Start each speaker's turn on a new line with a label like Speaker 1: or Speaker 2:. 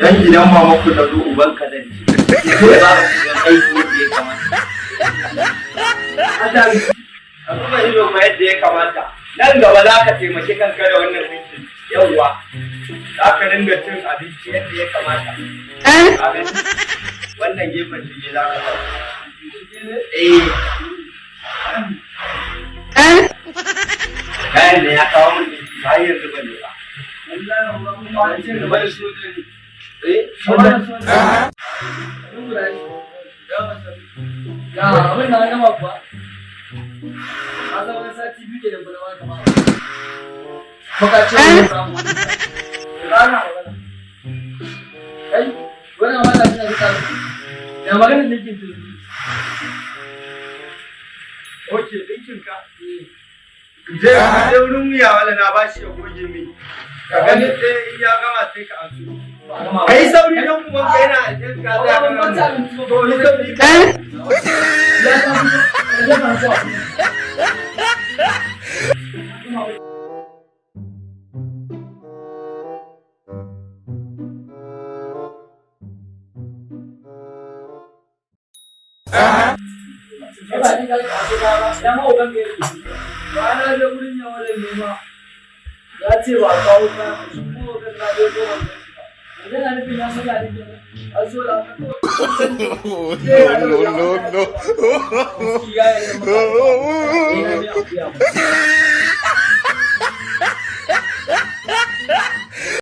Speaker 1: Dan idan mama ku ta zo, ubanka zan ci. Sai ba ka shiga aiki yadda ya kamata. Ka zuba ido fa yadda ya kamata. Nan gaba za ka taimaki kanka da wannan dinkin. Yawwa. Za ka dinga cin abinci yadda ya kamata. Ka gani? Wannan gefen shige za ka sa. Eh. Kayan da ya kawo min dinki har yanzu ban yi ba. Eh,
Speaker 2: Ya abin da gama kuwa. Ka san wani sati 2 ke da bana ka ba. Baka ce wani samu wani sati. Rana magana. Kai, wannan magana tana duka. Ya magana dinkin to.
Speaker 1: Oke, dinkin ka. Je je wurin miya wala na bashi ya goge min. Ka gani, sai in ya gama sai ka ansu. Kai sauri dan uban ka yana idan ka tsaya kana. To, yi sauri.
Speaker 2: Ya ta fito, ya ta fito. Ba ni ka ba, ya ma uban ka yake. Ba na je gurin ya wala nema. Ya ce ba kawo ka, shi kuma uban na je ko ban ba. Yanzu na nufin ya sallah ne kenan. An so da haka.
Speaker 3: No, no, no, no.
Speaker 2: Ya yi maka. Ina ne akuya.